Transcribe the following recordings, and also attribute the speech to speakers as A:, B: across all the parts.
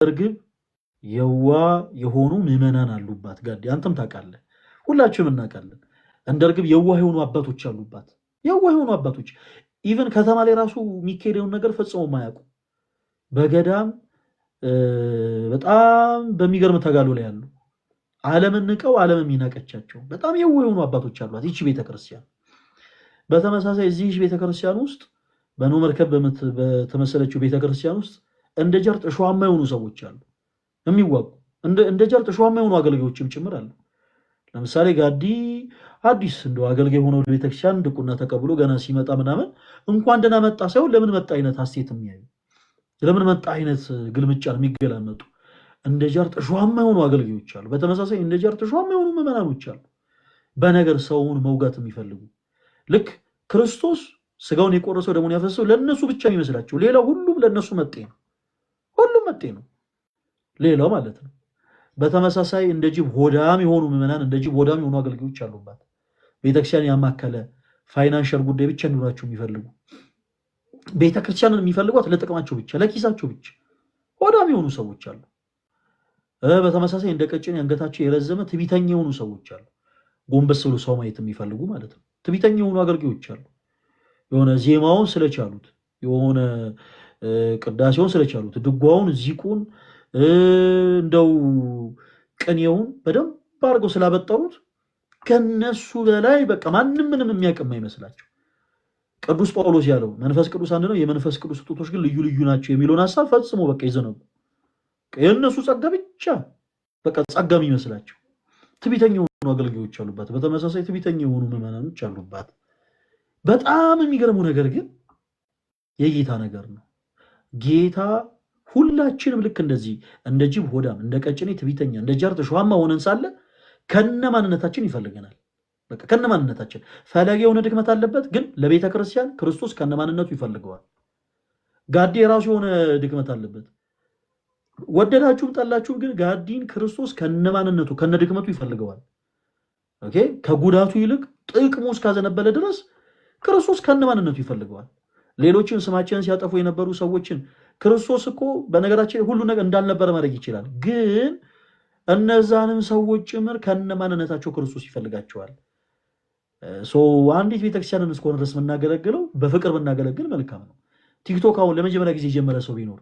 A: እርግብ የዋህ የሆኑ ምዕመናን አሉባት። ጋዲ አንተም ታውቃለህ፣ ሁላችሁም እናውቃለን። እንደ እርግብ የዋህ የሆኑ አባቶች አሉባት። የዋህ የሆኑ አባቶች even ከተማ ላይ ራሱ የሚካሄደውን ነገር ፈጽሞ የማያውቁ፣ በገዳም በጣም በሚገርም ተጋድሎ ላይ ያሉ፣ ዓለምን ንቀው ዓለም የሚናቀቻቸው በጣም የዋህ የሆኑ አባቶች አሏት ይቺ ቤተክርስቲያን። በተመሳሳይ እዚህ ቤተክርስቲያን ውስጥ፣ በኖህ መርከብ በተመሰለችው ቤተክርስቲያን ውስጥ እንደ ጀርጥ እሾሃማ የሆኑ ሰዎች አሉ የሚዋጉ፣ እንደ ጀርጥ እሾሃማ የሆኑ አገልጋዮችም ጭምር አሉ። ለምሳሌ ጋዲ አዲስ እንደው አገልጋይ ሆኖ ወደ ቤተክርስቲያን ድቁና ተቀብሎ ገና ሲመጣ ምናምን እንኳን ደህና መጣ ሳይሆን ለምን መጣ አይነት አስተያየት የሚያዩ፣ ለምን መጣ አይነት ግልምጫን የሚገላመጡ እንደ ጀርጥ እሾሃማ የሆኑ አገልጋዮች አሉ። በተመሳሳይ እንደ ጀርጥ እሾሃማ የሆኑ ምዕመናኖች አሉ። በነገር ሰውን መውጋት የሚፈልጉ፣ ልክ ክርስቶስ ስጋውን የቆረሰው ደሙን ያፈሰሰው ለእነሱ ብቻ የሚመስላቸው፣ ሌላው ሁሉም ለእነሱ መጤ ነው። ሁሉም መጤ ነው፣ ሌላው ማለት ነው። በተመሳሳይ እንደ ጅብ ሆዳም የሆኑ ምዕመናን፣ እንደ ጅብ ሆዳም የሆኑ አገልጋዮች አሉባት። ቤተክርስቲያን ያማከለ financial ጉዳይ ብቻ እንዲኖራቸው የሚፈልጉ፣ ቤተክርስቲያንን የሚፈልጓት ለጥቅማቸው ብቻ፣ ለኪሳቸው ብቻ ሆዳም የሆኑ ሰዎች አሉ። በተመሳሳይ እንደ ቀጭኔ አንገታቸው የረዘመ ትቢተኛ የሆኑ ሰዎች አሉ። ጎንበስ ብሎ ሰው ማየት የሚፈልጉ ማለት ነው። ትቢተኛ የሆኑ አገልጋዮች አሉ። የሆነ ዜማውን ስለቻሉት፣ የሆነ ቅዳሴውን ስለቻሉት፣ ድጓውን፣ ዚቁን፣ እንደው ቅኔውን በደንብ አድርገው ስላበጠሩት ከነሱ በላይ በቃ ማንም ምንም የሚያውቅ የማይመስላቸው፣ ቅዱስ ጳውሎስ ያለው መንፈስ ቅዱስ አንድ ነው፣ የመንፈስ ቅዱስ ስጦቶች ግን ልዩ ልዩ ናቸው የሚለውን ሀሳብ ፈጽሞ በቃ ይዘነጉ። የእነሱ ጸጋ ብቻ በቃ ጸጋ የሚመስላቸው ትቢተኛ የሆኑ አገልጋዮች አሉባት። በተመሳሳይ ትቢተኛ የሆኑ ምዕመናኖች አሉባት። በጣም የሚገርመው ነገር ግን የጌታ ነገር ነው። ጌታ ሁላችንም ልክ እንደዚህ እንደ ጅብ ሆዳም፣ እንደ ቀጭኔ ትቢተኛ፣ እንደ ጃርት እሾሃማ ሆነን ሳለ ከነ ማንነታችን ይፈልገናል። በቃ ከነ ማንነታችን። ፈለገ የሆነ ድክመት አለበት፣ ግን ለቤተ ክርስቲያን ክርስቶስ ከነ ማንነቱ ይፈልገዋል። ጋዲ የራሱ የሆነ ድክመት አለበት። ወደዳችሁም ጠላችሁም ግን ጋዲን ክርስቶስ ከነ ማንነቱ ከነ ድክመቱ ይፈልገዋል። Okay፣ ከጉዳቱ ይልቅ ጥቅሙ እስካዘነበለ ድረስ ክርስቶስ ከነ ማንነቱ ይፈልገዋል። ሌሎችን ስማችንን ሲያጠፉ የነበሩ ሰዎችን ክርስቶስ እኮ በነገራችን ሁሉ ነገር እንዳልነበረ ማድረግ ይችላል። ግን እነዛንም ሰዎች ጭምር ከነ ማንነታቸው ክርስቶስ ይፈልጋቸዋል። So አንዲት ቤተክርስቲያንን እስከሆነ ድረስ የምናገለግለው በፍቅር ብናገለግል መልካም ነው። ቲክቶክ አሁን ለመጀመሪያ ጊዜ የጀመረ ሰው ቢኖር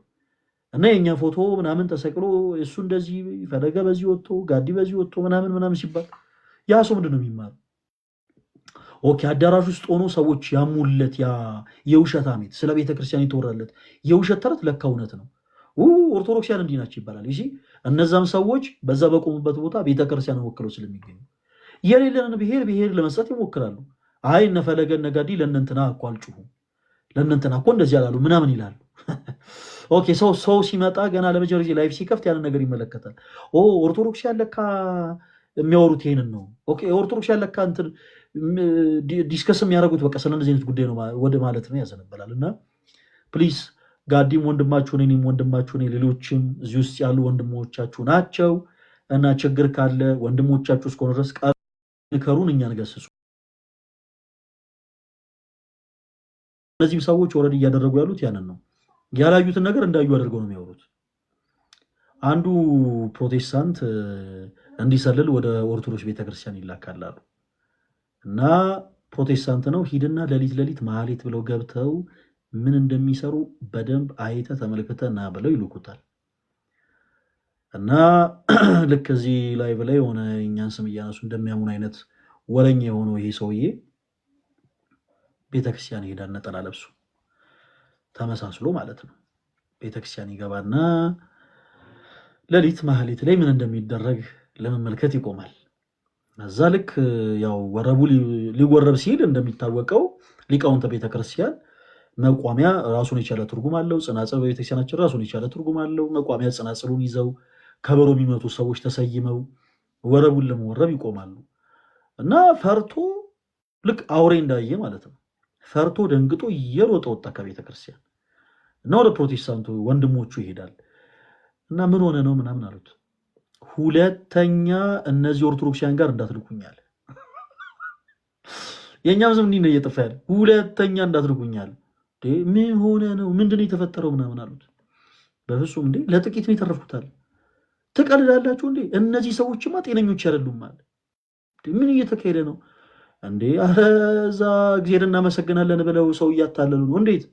A: እና የእኛ ፎቶ ምናምን ተሰቅሎ እሱ እንደዚህ ፈለገ በዚህ ወጥቶ ጋዲ በዚህ ወጥቶ ምናምን ምናምን ሲባል ያ ሰው ምንድን ነው የሚማረው? Okay፣ አዳራሽ ውስጥ ሆኖ ሰዎች ያሙለት ያ የውሸት ሐሜት፣ ስለ ቤተክርስቲያን የተወራለት የውሸት ተረት ለካ እውነት ነው። ኦርቶዶክሲያን እንዲህ ናቸው ይባላል። ይሲ እነዛም ሰዎች በዛ በቆሙበት ቦታ ቤተክርስቲያን ወክለው ስለሚገኙ የሌለንን ብሔር ብሔር ለመስጠት ይሞክራሉ። አይ እነ ፈለገ እነ ጋዲ ለእነንትና እኮ አልጩሁም፣ ለእነንትና እኮ እንደዚህ አላሉ ምናምን ይላሉ። Okay፣ ሰው ሰው ሲመጣ ገና ለመጀመሪያ ጊዜ live ሲከፍት ያንን ነገር ይመለከታል። ኦ ኦርቶዶክስ ያለካ የሚያወሩት ይሄንን ነው። Okay፣ ኦርቶዶክስ ያለካ እንትን discuss የሚያደርጉት በቃ ስለ እንደዚህ አይነት ጉዳይ ነው ወደ ማለት ነው ያዘነበላል። እና please ጋዲም ወንድማችሁ ነኝ፣ እኔም ወንድማችሁ ነኝ፣ ሌሎችም እዚህ ውስጥ ያሉ ወንድሞቻችሁ ናቸው። እና ችግር ካለ ወንድሞቻችሁ እስከሆነ ድረስ ምከሩን፣ እኛን ገስጹ። እነዚህም ሰዎች already እያደረጉ ያሉት ያንን ነው። ያላዩትን ነገር እንዳዩ አድርገው ነው የሚያወሩት። አንዱ ፕሮቴስታንት እንዲሰልል ወደ ኦርቶዶክስ ቤተክርስቲያን ይላካል አሉ። እና ፕሮቴስታንት ነው፣ ሂድና ሌሊት ሌሊት ማህሌት ብለው ገብተው ምን እንደሚሰሩ በደንብ አይተ ተመልክተ ና ብለው ይልኩታል። እና ልክ እዚህ ላይ ብላይ የሆነ እኛን ስም እያነሱ እንደሚያሙን አይነት ወረኛ የሆነው ይሄ ሰውዬ ቤተክርስቲያን ይሄዳል፣ ነጠላ ለብሶ ተመሳስሎ ማለት ነው። ቤተክርስቲያን ይገባና ሌሊት ማህሌት ላይ ምን እንደሚደረግ ለመመልከት ይቆማል። እዛ ልክ ያው ወረቡ ሊወረብ ሲል እንደሚታወቀው ሊቃውንተ ቤተክርስቲያን መቋሚያ ራሱን የቻለ ትርጉም አለው። ጽናጽል በቤተክርስቲያናችን ራሱን የቻለ ትርጉም አለው። መቋሚያ ጽናጽሉን ይዘው ከበሮ የሚመቱ ሰዎች ተሰይመው ወረቡን ለመወረብ ይቆማሉ። እና ፈርቶ ልክ አውሬ እንዳየ ማለት ነው። ፈርቶ ደንግጦ እየሮጠ ወጣ ከቤተክርስቲያን እና ወደ ፕሮቴስታንቱ ወንድሞቹ ይሄዳል። እና ምን ሆነ ነው ምናምን አሉት። ሁለተኛ እነዚህ ኦርቶዶክሲያን ጋር እንዳትልኩኛል። የእኛም ስም እንዲህ ነው እየጠፋ ያለ። ሁለተኛ እንዳትልኩኛል። ምን ሆነ ነው፣ ምንድን ነው የተፈጠረው ምናምን አሉት። በፍጹም እንዴ ለጥቂት ነው የተረፍኩት አለ። ትቀልዳላችሁ እንዴ? እነዚህ ሰዎችማ ጤነኞች አይደሉም አለ። ምን እየተካሄደ ነው እንዴ? ኧረ እዛ እግዚአብሔር እናመሰግናለን ብለው ሰው እያታለሉ ነው። እንዴት?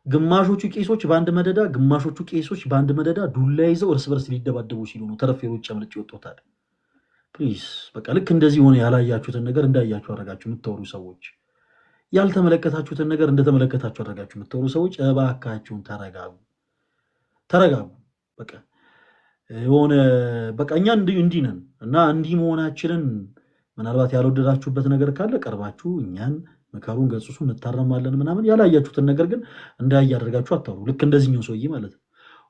A: ግማሾቹ ቄሶች በአንድ መደዳ፣ ግማሾቹ ቄሶች በአንድ መደዳ ዱላ ይዘው እርስ በርስ ሊደባደቡ ሲሉ ነው ተረፌ ሮጬ አምልጬ ወጥቶታል። Please በቃ ልክ እንደዚህ ሆነ ያላያችሁትን ነገር እንዳያችሁ አደረጋችሁ የምታወሩ ሰዎች፣ ያልተመለከታችሁትን ነገር እንደተመለከታችሁ አደረጋችሁ የምታወሩ ሰዎች እባካችሁን ተረጋጉ፣ ተረጋጉ። በቃ የሆነ በቃ እኛ እንዲህ ነን እና እንዲህ መሆናችንን ምናልባት ያልወደዳችሁበት ነገር ካለ ቀርባችሁ እኛን ምከሩን፣ ገጽሱ፣ እንታረማለን ምናምን። ያላያችሁትን ነገር ግን እንዳየ አደርጋችሁ አታውሩ። ልክ እንደዚህኛው ሰውዬ ማለት ነው።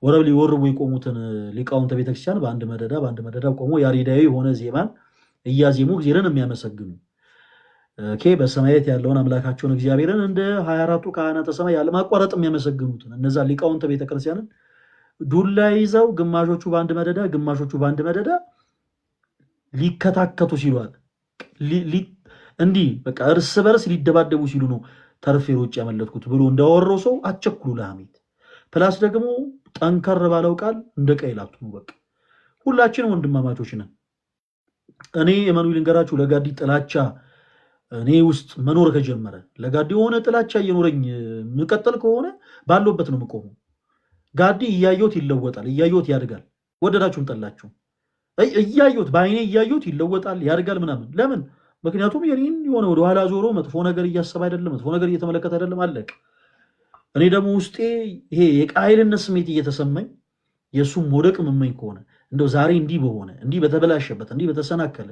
A: ወረብ ሊወርቡ የቆሙትን ሊቃውንተ ቤተክርስቲያን በአንድ መደዳ ቆሞ ያሬዳዊ የሆነ ዜማን እያዜሙ እግዚአብሔርን የሚያመሰግኑ፣ okay፣ በሰማያት ያለውን አምላካቸውን እግዚአብሔርን እንደ 24ቱ ካህናተ ሰማይ ያለማቋረጥ የሚያመሰግኑትን እነዛ ሊቃውንተ ቤተክርስቲያንን ዱላ ይዘው ግማሾቹ በአንድ መደዳ ግማሾቹ በአንድ መደዳ ሊከታከቱ ሲሉ አለ እንዲህ በቃ እርስ በርስ ሊደባደቡ ሲሉ ነው ተርፌ ሮጬ ያመለጥኩት ብሎ እንዳወራው ሰው አትቸኩሉ ለሐሜት። Plus ደግሞ ጠንከር ባለው ቃል እንደ ቃየል አትሁኑ። በቃ ሁላችንም ወንድማማቾች ነን። እኔ እመኑ ልንገራችሁ፣ ለጋዲ ጥላቻ እኔ ውስጥ መኖር ከጀመረ፣ ለጋዲ የሆነ ጥላቻ እየኖረኝ የምቀጥል ከሆነ ባለውበት ነው የምቆመው። ጋዲ እያየሁት ይለወጣል፣ እያየሁት ያድጋል። ወደዳችሁም ጠላችሁም እያየሁት በአይኔ እያየሁት ይለወጣል፣ ያድጋል ምናምን። ለምን? ምክንያቱም የኔን የሆነ ወደኋላ ዞሮ መጥፎ ነገር እያሰበ አይደለም፣ መጥፎ ነገር እየተመለከተ አይደለም። አለቅ። እኔ ደግሞ ውስጤ ይሄ የቃይልነት ስሜት እየተሰማኝ የእሱም መውደቅ የምመኝ ከሆነ፣ እንደው ዛሬ እንዲህ በሆነ፣ እንዲህ በተበላሸበት፣ እንዲህ በተሰናከለ፣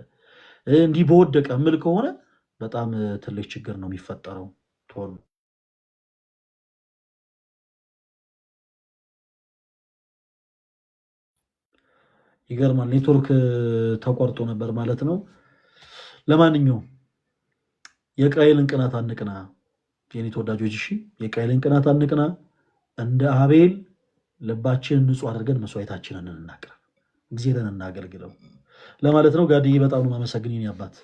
A: እንዲህ በወደቀ ምል ከሆነ በጣም ትልቅ ችግር ነው የሚፈጠረው። ቶሎ ይገርማል። ኔትወርክ ተቋርጦ ነበር ማለት ነው። ለማንኛውም የቃየልን ቅናት አንቅና፣ የኔ ተወዳጆች፣ እሺ፣ የቃየልን ቅናት አንቅና። እንደ አቤል ልባችንን ንጹህ አድርገን መስዋዕታችንን እናቅርብ፣ እግዚአብሔርን እናገልግለው ለማለት ነው። ጋድዬ በጣም ነው የማመሰግን የኔ አባት።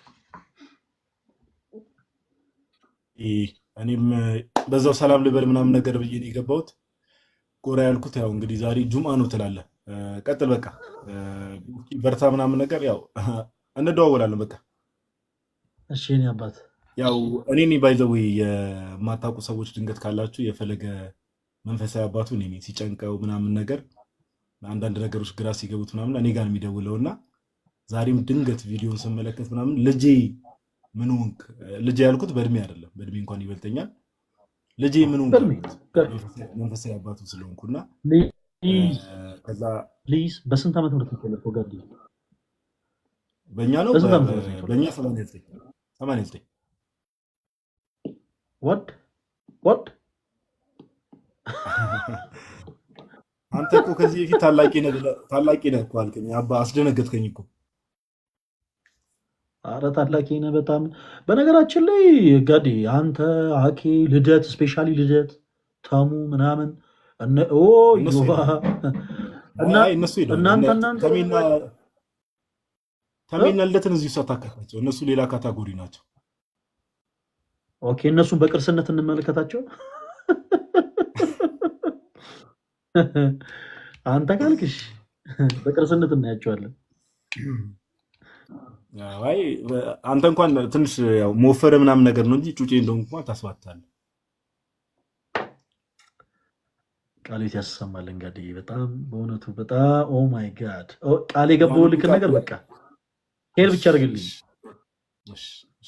B: እኔም በዛው ሰላም ልበል ምናምን ነገር ብዬ ነው የገባሁት። ጎራ ያልኩት ያው እንግዲህ ዛሬ ጁምአ ነው ትላለህ። ቀጥል በቃ፣ በርታ ምናምን ነገር፣ ያው እንደዋወላለን በቃ።
A: እሺ የኔ አባት።
B: ያው እኔ by the way የማታውቁ ሰዎች ድንገት ካላችሁ የፈለገ መንፈሳዊ አባቱ እኔ ነኝ። ሲጨንቀው ምናምን ነገር፣ አንዳንድ ነገሮች ግራ ሲገቡት ምናምን እኔ ጋር የሚደውለው እና ዛሬም ድንገት ቪዲዮን ስመለከት ምናምን ልጄ ምን ሆንክ? ልጄ ያልኩት በእድሜ አይደለም፣ በእድሜ እንኳን ይበልጠኛል። ልጄ ምን ሆንክ
A: በእድሜ
B: አልኩት መንፈሳዊ አባቱ ስለሆንኩና
A: please
B: ከዛ
A: Please፣ በስንት ዓመተ ምህረት ነው የተወለድከው ጋዲ?
B: በእኛ ነው።
A: በስንት ዓመተ ምህረት ነው የተወለድከው?
B: በእኛ 89፣ 89።
A: What, what?
B: አንተ እኮ ከዚህ በፊት ታላቂ ነህ ታላቂ ነህ እኮ አልከኝ። አባ አስደነገጥከኝ እኮ።
A: አረ ታላቂ ነህ በጣም። በነገራችን ላይ ጋዲ፣ አንተ፣ አኬ፣ ልደት፣ especially ልደት፣ ተሙ ምናምን እነ ኦ
B: እነሱ
A: ዮባ
B: ሄደዋል።
A: እና
B: አይ እነሱ ሄደዋል።
A: እናንተ
B: እነ
A: እናንተ
B: ተሜና ተሜና ልደትን እዚሁ ሳታካታቸው፣ እነሱ ሌላ category ናቸው።
A: Okay፣ እነሱን በቅርስነት እንመለከታቸው። አንተ ካልክሽ በቅርስነት እናያቸዋለን።
B: አይ አንተ እንኳን ትንሽ ያው መወፈረ ምናምን ነገር ነው እንጂ ጩጬ እንደሆንኩ እንኳን ታስባታለህ።
A: ቃሌት ያሰማልን ጋድዬ። በጣም በእውነቱ በጣም oh my God፣ ቃል የገባሁልክን ነገር በቃ share ብቻ አድርግልኝ።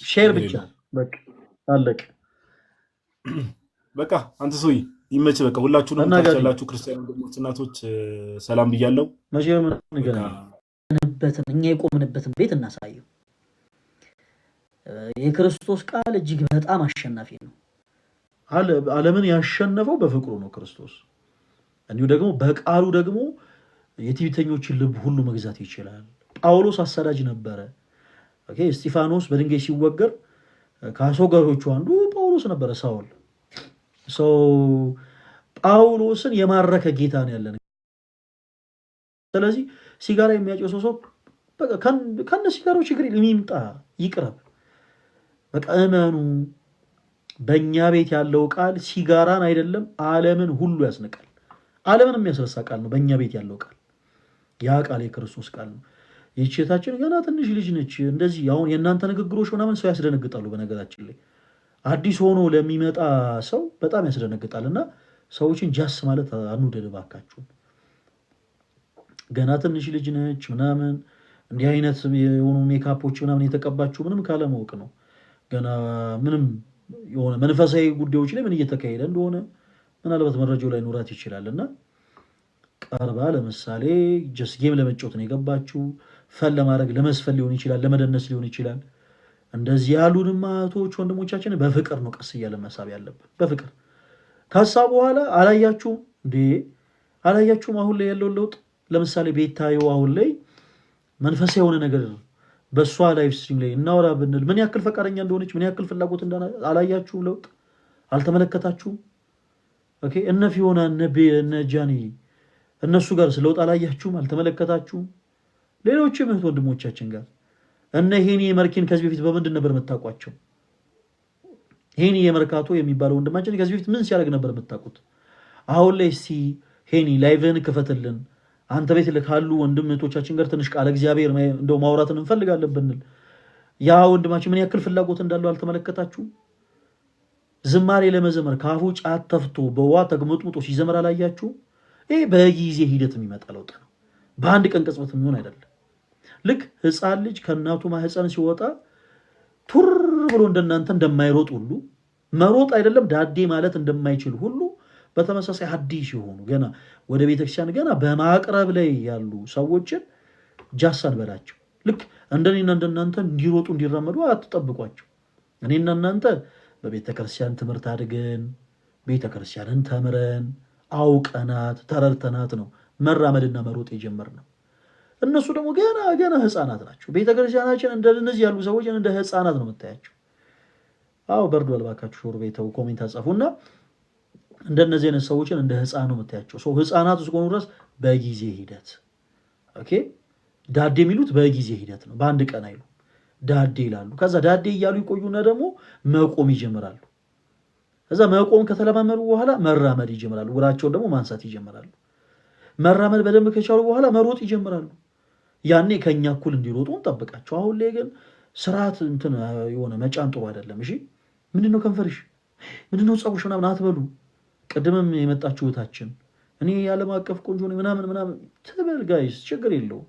A: Share
B: ችግር
A: ብቻ
B: የለውም።
A: በቃ አለቅ።
B: በቃ አንተ ሰውዬ ይመች። በቃ ሁላችሁንም
A: እና
B: ታች
A: ጋዲ
B: ያላችሁ ክርስቲያን ወንድሞች እናቶች ሰላም ብያለሁ።
A: መቼ
B: በቃ
A: የምንገናኘው?
C: በትን እኛ የቆምንበትን ቤት እናሳየው። የክርስቶስ ቃል እጅግ በጣም አሸናፊ ነው።
A: ዓለምን ያሸነፈው በፍቅሩ ነው ክርስቶስ። እንዲሁ ደግሞ በቃሉ ደግሞ የትዕቢተኞችን ልብ ሁሉ መግዛት ይችላል። ጳውሎስ አሳዳጅ ነበረ። Okay፣ እስጢፋኖስ በድንጋይ ሲወገር ከአስወጋሪዎቹ አንዱ ጳውሎስ ነበረ። ሳውል ሰው ጳውሎስን የማረከ ጌታ ነው ያለን። ስለዚህ ሲጋራ የሚያጨሰው ሰው በቃ ከነ ሲጋራው ችግር የለም፣ ይምጣ፣ ይቅረብ። በቃ እመኑ፣ በእኛ ቤት ያለው ቃል ሲጋራን አይደለም ዓለምን ሁሉ ያስንቃል። ዓለምን የሚያስረሳ ቃል ነው። በእኛ ቤት ያለው ቃል ያ ቃል የክርስቶስ ቃል ነው። ይህች እህታችን ገና ትንሽ ልጅ ነች። እንደዚህ አሁን የእናንተ ንግግሮች ምናምን ሰው ያስደነግጣሉ። በነገራችን ላይ አዲስ ሆኖ ለሚመጣ ሰው በጣም ያስደነግጣል። እና ሰዎችን ጃስ ማለት አንውደድ እባካችሁን። ገና ትንሽ ልጅ ነች ምናምን እንዲህ አይነት የሆኑ ሜካፖች ምናምን የተቀባችው ምንም ካለማወቅ ነው። ገና ምንም የሆነ መንፈሳዊ ጉዳዮች ላይ ምን እየተካሄደ እንደሆነ ምናልባት መረጃው ላይ ኑራት ይችላል። እና ቀርባ ለምሳሌ just game ለመጫወት ነው የገባችው። fun ለማድረግ ለመዝፈን ሊሆን ይችላል፣ ለመደነስ ሊሆን ይችላል። እንደዚህ ያሉንም እህቶች ወንድሞቻችን በፍቅር ነው ቀስ እያለ መሳብ ያለብን፣ በፍቅር ከሳ በኋላ አላያችሁም እንዴ? አላያችሁም አሁን ላይ ያለውን ለውጥ? ለምሳሌ ቤታዮ አሁን ላይ መንፈሳዊ የሆነ ነገር በእሷ live stream ላይ እናወራ ብንል ምን ያክል ፈቃደኛ እንደሆነች፣ ምን ያክል ፍላጎት እንዳለ አላያችሁም? ለውጥ አልተመለከታችሁም? Okay፣ እነ ፊዮና፣ እነ ጃኒ እነሱ ጋር ለውጥ አላያችሁም? አልተመለከታችሁም? ሌሎችም እህት ወንድሞቻችን ጋር እነ ሄኒ የመርኪን ከዚህ በፊት በምንድን ነበር የምታውቋቸው? ሄኒ የመርካቶ የሚባለው ወንድማችን ከዚህ በፊት ምን ሲያደርግ ነበር የምታውቁት? አሁን ላይ እስቲ ሄኒ live ን ክፈትልን፣ አንተ ቤት ካሉ ወንድም እህቶቻችን ጋር ትንሽ ቃለ እግዚአብሔር እንደው ማውራትን እንፈልጋለን ብንል ያ ወንድማችን ምን ያክል ፍላጎት እንዳለው አልተመለከታችሁም? ዝማሬ ለመዘመር ከአፉ ጫት ተፍቶ በውሃ ተግመጥምጦ ሲዘመር አላያችሁም? ይህ በጊዜ ሂደት የሚመጣ ለውጥ ነው። በአንድ ቀን ቅጽበት የሚሆን አይደለም። ልክ ሕፃን ልጅ ከእናቱ ማህፀን ሲወጣ ቱር ብሎ እንደናንተ እንደማይሮጥ ሁሉ፣ መሮጥ አይደለም ዳዴ ማለት እንደማይችል ሁሉ፣ በተመሳሳይ አዲስ የሆኑ ገና ወደ ቤተክርስቲያን ገና በማቅረብ ላይ ያሉ ሰዎችን ጃሳን በላቸው። ልክ እንደኔና እንደናንተ እንዲሮጡ እንዲራመዱ አትጠብቋቸው። እኔና እናንተ በቤተክርስቲያን ትምህርት አድገን ቤተክርስቲያንን ተምረን አውቀናት ተረድተናት ነው መራመድና መሮጥ የጀመርነው። እነሱ ደግሞ ገና ገና ህፃናት ናቸው። ቤተክርስቲያናችን እንደነዚህ ያሉ ሰዎችን እንደ ህፃናት ነው የምታያቸው። አዎ በርዷል፣ እባካችሁ ሾርቤ ተው፣ comment አጻፉና እንደነዚህ አይነት ሰዎችን እንደ ህፃን ነው የምታያቸው። ሰው ህፃናት እስከሆኑ ድረስ በጊዜ ሂደት okay፣ ዳዴ የሚሉት በጊዜ ሂደት ነው፣ በአንድ ቀን አይሉ፣ ዳዴ ይላሉ። ከዛ ዳዴ እያሉ ይቆዩና ደግሞ መቆም ይጀምራሉ። ከዛ መቆም ከተለማመዱ በኋላ መራመድ ይጀምራሉ። እግራቸውን ደግሞ ማንሳት ይጀምራሉ። መራመድ በደንብ ከቻሉ በኋላ መሮጥ ይጀምራሉ። ያኔ ከኛ እኩል እንዲሮጡ እንጠብቃቸው። አሁን ላይ ግን ስርዓት እንትን የሆነ መጫን ጥሩ አይደለም። እሺ ምንድነው ከንፈርሽ፣ ምንድነው ፀጉርሽ ምናምን አትበሉ። ቅድምም የመጣችሁታችን እኔ የዓለም አቀፍ ቆንጆ ነኝ ምናምን ምናምን ትበል guys፣ ችግር የለውም።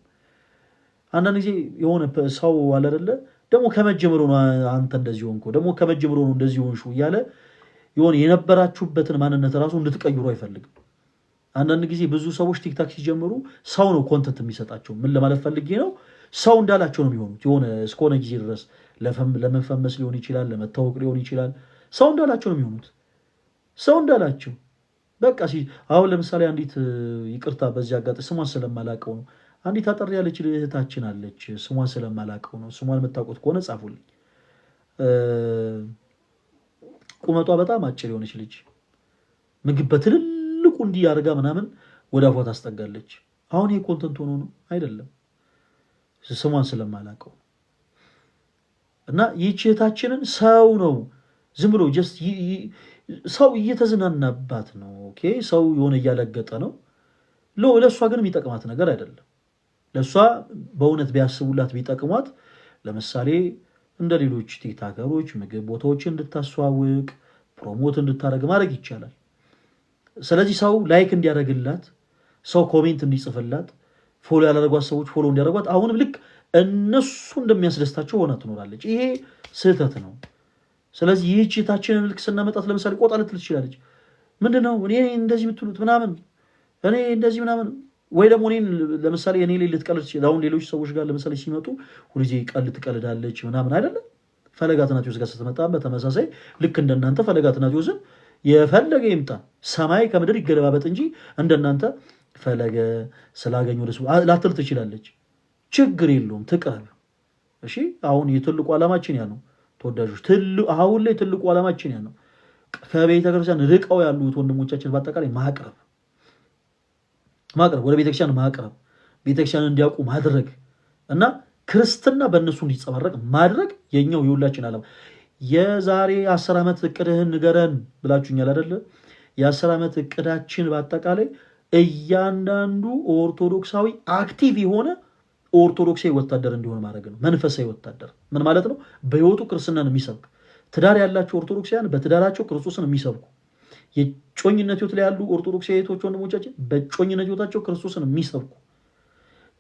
A: አንዳንድ ጊዜ የሆነ ሰው አለ አይደለ፣ ደግሞ ከመጀመሩ ነው አንተ እንደዚህ ሆንኩ፣ ደግሞ ከመጀመሩ ነው እንደዚህ ሆንሹ እያለ የሆነ የነበራችሁበትን ማንነት ራሱ እንድትቀይሩ አይፈልግም። አንዳንድ ጊዜ ብዙ ሰዎች TikTok ሲጀምሩ ሰው ነው content የሚሰጣቸው። ምን ለማለት ፈልጌ ነው? ሰው እንዳላቸው ነው የሚሆኑት። የሆነ እስከሆነ ጊዜ ድረስ ለመፈመስ ሊሆን ይችላል፣ ለመታወቅ ሊሆን ይችላል። ሰው እንዳላቸው ነው የሚሆኑት። ሰው እንዳላቸው በቃ አሁን ለምሳሌ አንዲት፣ ይቅርታ በዚህ አጋጣሚ ስሟን ስለማላቀው ነው። አንዲት አጠር ያለች እህታችን አለች። ስሟን ስለማላቀው ነው። ስሟን የምታውቁት ከሆነ ጻፉልኝ። ቁመጧ በጣም አጭር የሆነች ልጅ ምግብ በትልልቁ እንዲህ አድርጋ ምናምን ወደ አፏ ታስጠጋለች። አሁን ይሄ content ሆኖ ነው አይደለም፣ ስሟን ስለማላቀው እና ይህች እህታችንን ሰው ነው ዝም ብሎ just ሰው እየተዝናናባት ነው። Okay፣ ሰው የሆነ እያለገጠ ነው። ለእሷ ግን የሚጠቅማት ነገር አይደለም። ለእሷ በእውነት ቢያስቡላት ቢጠቅሟት፣ ለምሳሌ እንደ ሌሎች TikToker ኦች ምግብ ቦታዎችን እንድታስተዋውቅ promote እንድታደርግ ማድረግ ይቻላል። ስለዚህ ሰው like እንዲያደርግላት፣ ሰው comment እንዲጽፍላት፣ follow ያላደረጓት ሰዎች follow እንዲያደርጓት፣ አሁንም ልክ እነሱ እንደሚያስደስታቸው ሆና ትኖራለች። ይሄ ስህተት ነው። ስለዚህ ይህች እህታችንን ልክ ስናመጣት ለምሳሌ ቆጣ ልትል ትችላለች። ምንድን ነው እኔ እንደዚህ የምትሉት ምናምን፣ እኔ እንደዚህ ምናምን፣ ወይ ደግሞ እኔን ለምሳሌ እኔ ላይ ልትቀልድ ትችላለች። አሁን ሌሎች ሰዎች ጋር ለምሳሌ ሲመጡ ሁልጊዜ ቀልድ ትቀልዳለች ምናምን አይደለም። ፈለገ አትናቴዎስ ጋር ስትመጣ በተመሳሳይ ልክ እንደናንተ ፈለገ አትናቴዎስን የፈለገ ይምጣ ሰማይ ከምድር ይገለባበጥ እንጂ እንደናንተ ፈለገ ስላገኘ ደስ ላትል ትችላለች። ችግር የለውም፣ ትቅረብ። እሺ አሁን የትልቁ ዓላማችን ያ ነው ተወዳጆች። አሁን ላይ ትልቁ ዓላማችን ያ ነው። ከቤተ ክርስቲያን ርቀው ያሉት ወንድሞቻችን በአጠቃላይ ማቅረብ ማቅረብ ወደ ቤተክርስቲያን ማቅረብ፣ ቤተክርስቲያን እንዲያውቁ ማድረግ እና ክርስትና በእነሱ እንዲጸባረቅ ማድረግ የኛው የሁላችን ዓላማ። የዛሬ 10 ዓመት እቅድህን ንገረን ብላችሁኛል አይደለ? የ10 ዓመት እቅዳችን በአጠቃላይ እያንዳንዱ ኦርቶዶክሳዊ active የሆነ ኦርቶዶክሳዊ ወታደር እንዲሆን ማድረግ ነው። መንፈሳዊ ወታደር ምን ማለት ነው? በሕይወቱ ክርስትናን የሚሰብክ፣ ትዳር ያላቸው ኦርቶዶክሳውያን በትዳራቸው ክርስቶስን የሚሰብኩ፣ የእጮኝነት ሕይወት ላይ ያሉ ኦርቶዶክሳዊ እህቶች ወንድሞቻችን በእጮኝነት ሕይወታቸው ክርስቶስን የሚሰብኩ፣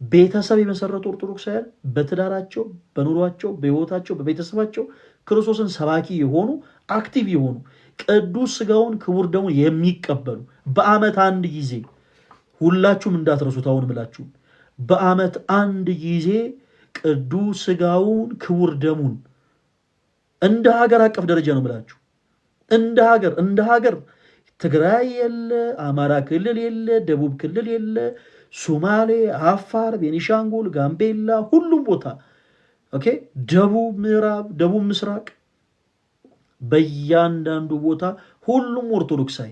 A: ቤተሰብ የመሰረቱ ኦርቶዶክሳውያን በትዳራቸው፣ በኑሯቸው፣ በሕይወታቸው፣ በቤተሰባቸው ክርስቶስን ሰባኪ የሆኑ፣ active የሆኑ፣ ቅዱስ ስጋውን ክቡር ደሙን የሚቀበሉ፣ በዓመት አንድ ጊዜ፣ ሁላችሁም እንዳትረሱት፣ አሁን ምላችሁ በዓመት አንድ ጊዜ ቅዱስ ስጋውን ክቡር ደሙን እንደ ሀገር አቀፍ ደረጃ ነው ምላችሁ፣ እንደ ሀገር ትግራይ የለ፣ አማራ ክልል የለ፣ ደቡብ ክልል የለ፣ ሶማሌ፣ አፋር፣ ቤኒሻንጉል፣ ጋምቤላ፣ ሁሉም ቦታ፣ okay፣ ደቡብ ምዕራብ፣ ደቡብ ምስራቅ፣ በእያንዳንዱ ቦታ ሁሉም ኦርቶዶክሳዊ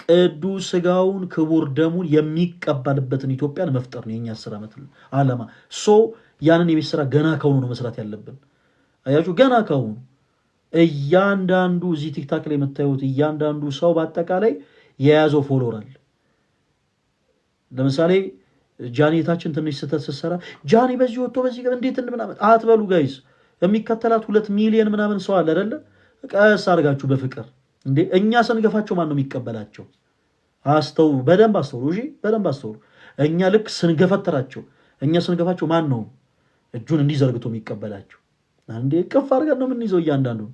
A: ቅዱስ ስጋውን ክቡር ደሙን የሚቀበልበትን ኢትዮጵያን መፍጠር ነው የኛ 10 ዓመት ዓላማ። So ያንን የቤት ስራ ገና ከአሁኑ ነው መስራት ያለብን። አያችሁ፣ ገና ከአሁኑ እያንዳንዱ እዚህ TikTok ላይ የምታዩት እያንዳንዱ ሰው በአጠቃላይ የያዘው follower አለ። ለምሳሌ ጃኔታችን ትንሽ ስህተት ስትሰራ ጃኒ በዚህ ወጥቶ በዚህ እንዴት ምናምን አትበሉ guys። የሚከተላት 2 ሚሊዮን ምናምን ሰው አለ አይደለ? ቀስ አድርጋችሁ በፍቅር፣ እንዴ፣ እኛ ስንገፋቸው ማን ነው የሚቀበላቸው? አስተውሉ፣ በደንብ አስተውሉ። እሺ፣ በደንብ አስተውሉ። እኛ ልክ ስንገፈትራቸው፣ እኛ ስንገፋቸው ማን ነው እጁን እንዲህ ዘርግቶ የሚቀበላቸው? እንዴ፣ እቅፍ አድርገን ነው የምንይዘው። እያንዳንዱን፣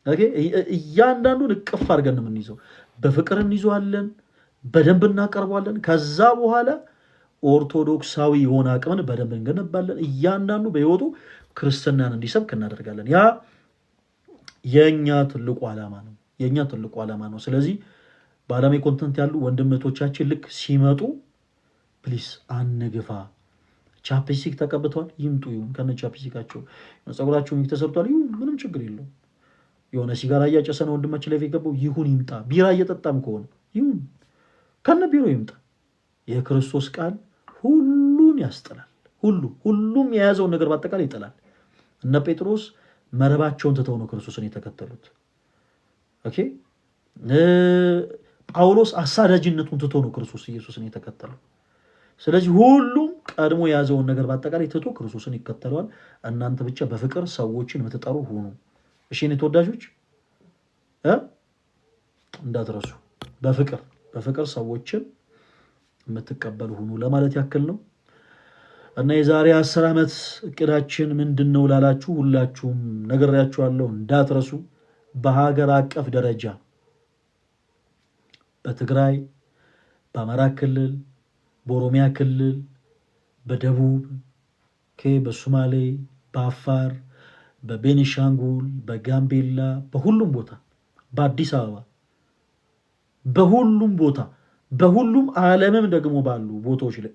A: okay፣ እያንዳንዱን እቅፍ አድርገን ነው የምንይዘው። በፍቅር እንይዘዋለን፣ በደንብ እናቀርበዋለን። ከዛ በኋላ ኦርቶዶክሳዊ የሆነ አቅምን በደንብ እንገነባለን። እያንዳንዱ በሕይወቱ ክርስትናን እንዲሰብክ እናደርጋለን። ያ የእኛ ትልቁ ዓላማ ነው። የእኛ ትልቁ ዓላማ ነው። ስለዚህ በዓለም continent ያሉ ወንድም እህቶቻችን ልክ ሲመጡ please አንግፋ። Chapstick ተቀብተዋል፣ ይምጡ፣ ይሁን ከነ chapstick ኣቸው። ፀጉራቸው ተሰርቷል፣ ይሁን፣ ምንም ችግር የለውም። የሆነ ሲጋራ እያጨሰ ነው ወንድማችን ላይ የገባው፣ ይሁን ይምጣ። ቢራ እየጠጣም ከሆነ ይሁን፣ ከነ ቢሮ ይምጣ። የክርስቶስ ቃል ሁሉን ያስጥላል። ሁሉም የያዘውን ነገር በአጠቃላይ ይጥላል። እነ ጴጥሮስ መረባቸውን ትተው ነው ክርስቶስን የተከተሉት። Okay፣ ጳውሎስ አሳዳጅነቱን ትቶ ነው ክርስቶስ ኢየሱስን የተከተለው። ስለዚህ ሁሉም ቀድሞ የያዘውን ነገር በአጠቃላይ ትቶ ክርስቶስን ይከተለዋል። እናንተ ብቻ በፍቅር ሰዎችን የምትጠሩ ሁኑ። እሺ የኔ ተወዳጆች፣ እንዳትረሱ፣ በፍቅር በፍቅር ሰዎችን የምትቀበሉ ሁኑ ለማለት ያክል ነው። እና የዛሬ 10 ዓመት እቅዳችን ምንድን ነው ላላችሁ ሁላችሁም ነግሬያችኋለሁ፣ እንዳትረሱ። በሀገር አቀፍ ደረጃ በትግራይ፣ በአማራ ክልል፣ በኦሮሚያ ክልል፣ በደቡብ፣ በሶማሌ፣ በአፋር፣ በቤኒሻንጉል፣ በጋምቤላ፣ በሁሉም ቦታ፣ በአዲስ አበባ፣ በሁሉም ቦታ፣ በሁሉም ዓለምም ደግሞ ባሉ ቦታዎች ላይ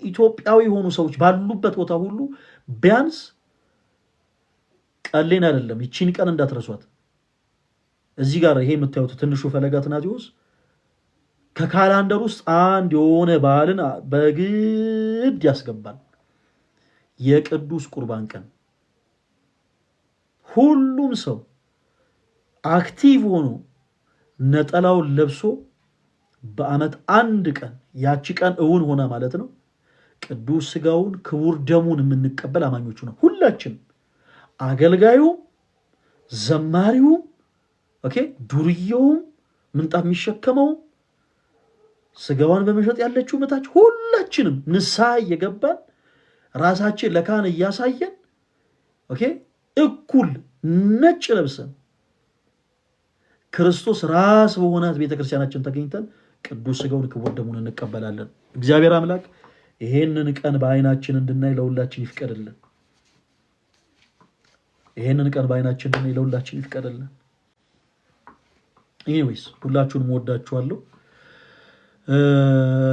A: ኢትዮጵያዊ የሆኑ ሰዎች ባሉበት ቦታ ሁሉ ቢያንስ ቀሌን አይደለም፣ ይቺን ቀን እንዳትረሷት። እዚህ ጋር ይሄ የምታዩት ትንሹ ፈለገ አትናቴዎስ ከ calendar ውስጥ አንድ የሆነ በዓልን በግድ ያስገባል። የቅዱስ ቁርባን ቀን ሁሉም ሰው active ሆኖ ነጠላውን ለብሶ በዓመት አንድ ቀን፣ ያቺ ቀን እውን ሆና ማለት ነው፣ ቅዱስ ስጋውን ክቡር ደሙን የምንቀበል አማኞቹ ነው። ሁላችን፣ አገልጋዩም፣ ዘማሪውም፣ okay፣ ዱርዬውም፣ ምንጣፍ የሚሸከመው፣ ስጋዋን በመሸጥ ያለችው መታች፣ ሁላችንም ንስሐ እየገባን ራሳችን ለካህን እያሳየን፣ okay፣ እኩል ነጭ ለብሰን ክርስቶስ ራስ በሆናት ቤተክርስቲያናችን ተገኝተን ቅዱስ ስጋውን ክቡር ደሙን እንቀበላለን። እግዚአብሔር አምላክ ይሄንን ቀን በአይናችን እንድናይ ለሁላችን ይፍቀድልን። ይሄንን ቀን በአይናችን እንድናይ ለሁላችን ይፍቀድልን። Anyways፣ ሁላችሁንም እወዳችኋለሁ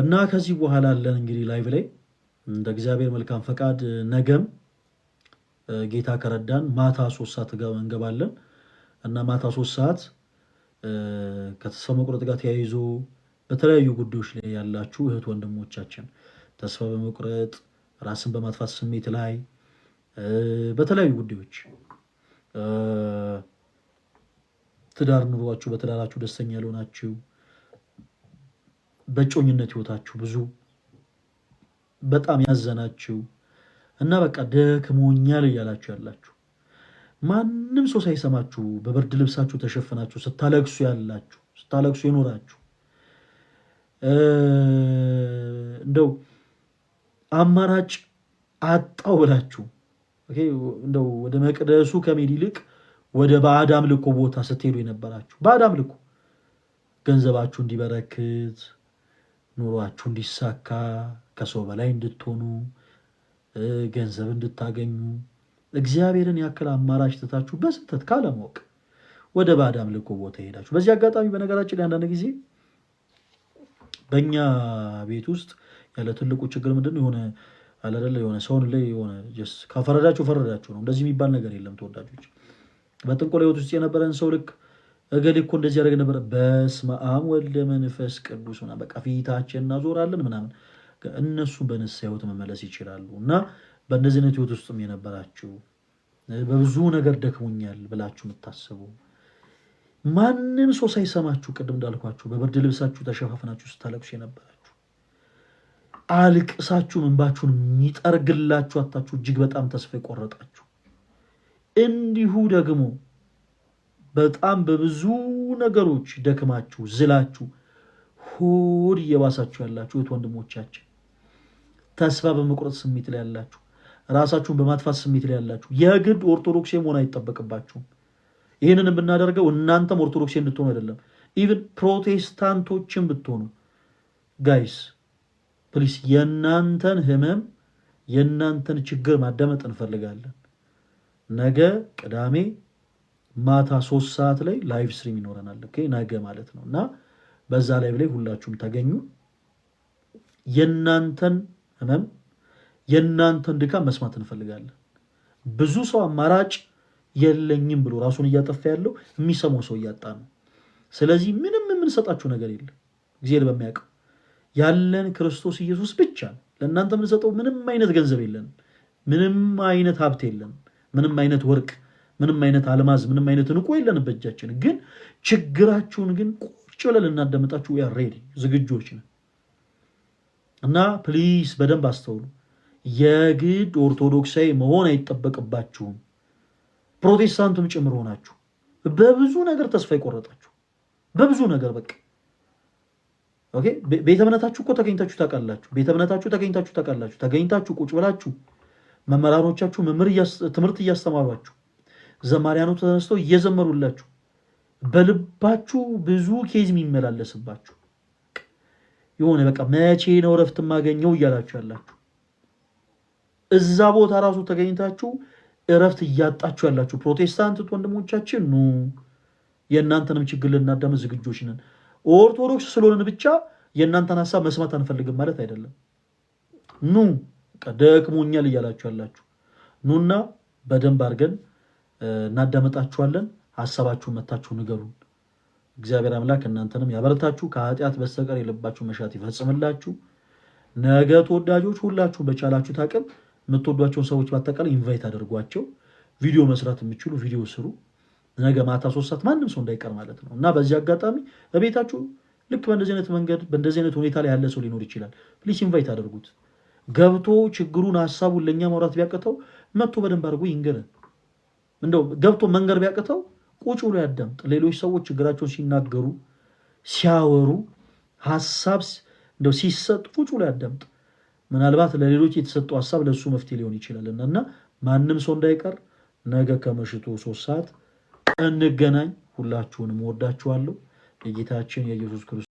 A: እና ከዚህ በኋላ አለን እንግዲህ live ላይ እንደ እግዚአብሔር መልካም ፈቃድ ነገም ጌታ ከረዳን ማታ 3 ሰዓት እንገባለን እና ማታ 3 ሰዓት ከተስፋ መቁረጥ ጋር ተያይዞ በተለያዩ ጉዳዮች ላይ ያላችሁ እህት ወንድሞቻችን፣ ተስፋ በመቁረጥ፣ ራስን በማጥፋት ስሜት ላይ፣ በተለያዩ ጉዳዮች ትዳር ኑሯችሁ በትዳራችሁ ደስተኛ ያልሆናችሁ በእጮኝነት ህይወታችሁ ብዙ በጣም ያዘናችሁ እና በቃ ደክሞኛል እያላችሁ ያላችሁ፣ ማንም ሰው ሳይሰማችሁ በብርድ ልብሳችሁ ተሸፍናችሁ ስታለቅሱ ያላችሁ፣ ስታለቅሱ የኖራችሁ፣ እንደው አማራጭ አጣው ብላችሁ እንደው ወደ መቅደሱ ከመሄድ ይልቅ ወደ ባዕድ አምልኮ ቦታ ስትሄዱ የነበራችሁ፣ ባዕድ አምልኮ ገንዘባችሁ እንዲበረክት፣ ኑሯችሁ እንዲሳካ፣ ከሰው በላይ እንድትሆኑ፣ ገንዘብ እንድታገኙ እግዚአብሔርን ያክል አማራጭ ትታችሁ በስህተት ካለማወቅ ወደ ባዕድ አምልኮ ቦታ ሄዳችሁ። በዚህ አጋጣሚ በነገራችን ላይ አንዳንድ ጊዜ በእኛ ቤት ውስጥ ያለ ትልቁ ችግር ምንድን ነው? የሆነ አለ አይደለ የሆነ ሰውን ላይ የሆነ just ከፈረዳችሁ ፈረዳችሁ ነው። እንደዚህ የሚባል ነገር የለም ተወዳጆች። በጥንቆላ ህይወት ውስጥ የነበረን ሰው ልክ እገሌ እኮ እንደዚህ ያደረገ ነበረ፣ በስመ አብ ወልደ መንፈስ ቅዱስ ምናምን በቃ ፊታችን እናዞራለን ምናምን። እነሱ በንስሐ ህይወት መመለስ ይችላሉ። እና በእንደዚህ አይነት ህይወት ውስጥም የነበራችሁ፣ በብዙ ነገር ደክሞኛል ብላችሁ የምታስቡ፣ ማንም ሰው ሳይሰማችሁ ቅድም እንዳልኳችሁ በብርድ ልብሳችሁ ተሸፋፍናችሁ ስታለቅሱ የነበራችሁ፣ አልቅሳችሁ እንባችሁን የሚጠርግላችሁ አታችሁ እጅግ በጣም ተስፋ የቆረጣችሁ፣ እንዲሁ ደግሞ በጣም በብዙ ነገሮች ደክማችሁ ዝላችሁ ሆድ እየባሳችሁ ያላችሁ እህት ወንድሞቻችን፣ ተስፋ በመቁረጥ ስሜት ላይ ያላችሁ፣ ራሳችሁን በማጥፋት ስሜት ላይ ያላችሁ፣ የግድ ኦርቶዶክስ መሆን አይጠበቅባችሁም። ይህንን የምናደርገው እናንተም ኦርቶዶክስ እንድትሆኑ አይደለም። Even ፕሮቴስታንቶችን ብትሆኑ guys please የእናንተን ህመም የእናንተን ችግር ማዳመጥ እንፈልጋለን። ነገ ቅዳሜ ማታ 3 ሰዓት ላይ live stream ይኖረናል። Okay፣ ነገ ማለት ነው። እና በዛ live ላይ ሁላችሁም ተገኙ። የእናንተን ህመም የእናንተን ድካም መስማት እንፈልጋለን። ብዙ ሰው አማራጭ የለኝም ብሎ ራሱን እያጠፋ ያለው የሚሰማው ሰው እያጣ ነው። ስለዚህ ምንም የምንሰጣችሁ ነገር የለም። እግዚአብሔር በሚያውቀው ያለን ክርስቶስ ኢየሱስ ብቻ ነው። ለእናንተ የምንሰጠው ምንም አይነት ገንዘብ የለንም። ምንም አይነት ሀብት የለንም። ምንም አይነት ወርቅ፣ ምንም አይነት አልማዝ፣ ምንም አይነት እንቁ የለንም በእጃችን። ግን ችግራችሁን ግን ቁጭ ብለን ልናዳምጣችሁ ready ዝግጁዎች ነን። እና please በደንብ አስተውሉ። የግድ ኦርቶዶክሳዊ መሆን አይጠበቅባችሁም። ፕሮቴስታንቱም ጭምር ሆናችሁ በብዙ ነገር ተስፋ የቆረጣችሁ፣ በብዙ ነገር በቃ okay፣ ቤተ እምነታችሁ እኮ ተገኝታችሁ ታውቃላችሁ። ቤተ እምነታችሁ ተገኝታችሁ ታውቃላችሁ። ተገኝታችሁ ቁጭ ብላችሁ መምህራኖቻችሁ መምህር ትምህርት እያስተማሯችሁ፣ ዘማሪያኑ ተነስተው እየዘመሩላችሁ፣ በልባችሁ ብዙ case የሚመላለስባችሁ፣ የሆነ በቃ መቼ ነው እረፍት የማገኘው እያላችሁ ያላችሁ፣ እዛ ቦታ ራሱ ተገኝታችሁ እረፍት እያጣችሁ ያላችሁ ፕሮቴስታንት ወንድሞቻችን ኑ፣ የእናንተንም ችግር ልናዳምጥ ዝግጁዎች ነን። ኦርቶዶክስ ስለሆንን ብቻ የእናንተን ሀሳብ መስማት አንፈልግም ማለት አይደለም። ኑ፣ ደክሞኛል እያላችሁ ያላችሁ ኑና በደንብ አድርገን እናዳመጣችኋለን። ሀሳባችሁን መታችሁ ንገሩን። እግዚአብሔር አምላክ እናንተንም ያበረታችሁ፣ ከኃጢአት በስተቀር የልባችሁ መሻት ይፈጽምላችሁ። ነገ ተወዳጆች ሁላችሁ በቻላችሁት አቅም የምትወዷቸውን ሰዎች በአጠቃላይ invite አድርጓቸው። ቪዲዮ መስራት የሚችሉ ቪዲዮ ስሩ። ነገ ማታ 3 ሰዓት ማንም ሰው እንዳይቀር ማለት ነው። እና በዚህ አጋጣሚ በቤታችሁ ልክ በእንደዚህ አይነት መንገድ በእንደዚህ አይነት ሁኔታ ላይ ያለ ሰው ሊኖር ይችላል። Please invite አድርጉት። ገብቶ ችግሩን ሀሳቡን ለእኛ ማውራት ቢያቅተው መጥቶ በደንብ አድርጎ ይንገረን። እንደው ገብቶ መንገር ቢያቅተው ቁጭ ብሎ ያዳምጥ። ሌሎች ሰዎች ችግራቸውን ሲናገሩ፣ ሲያወሩ፣ ሀሳብ እንደው ሲሰጥ ቁጭ ብሎ ያዳምጥ። ምናልባት ለሌሎች የተሰጠው ሀሳብ ለእሱ መፍትሄ ሊሆን ይችላል። እና ማንም ሰው እንዳይቀር ነገ ከምሽቱ 3 ሰዓት እንገናኝ። ሁላችሁንም እወዳችኋለሁ። የጌታችን የኢየሱስ ክርስቶስ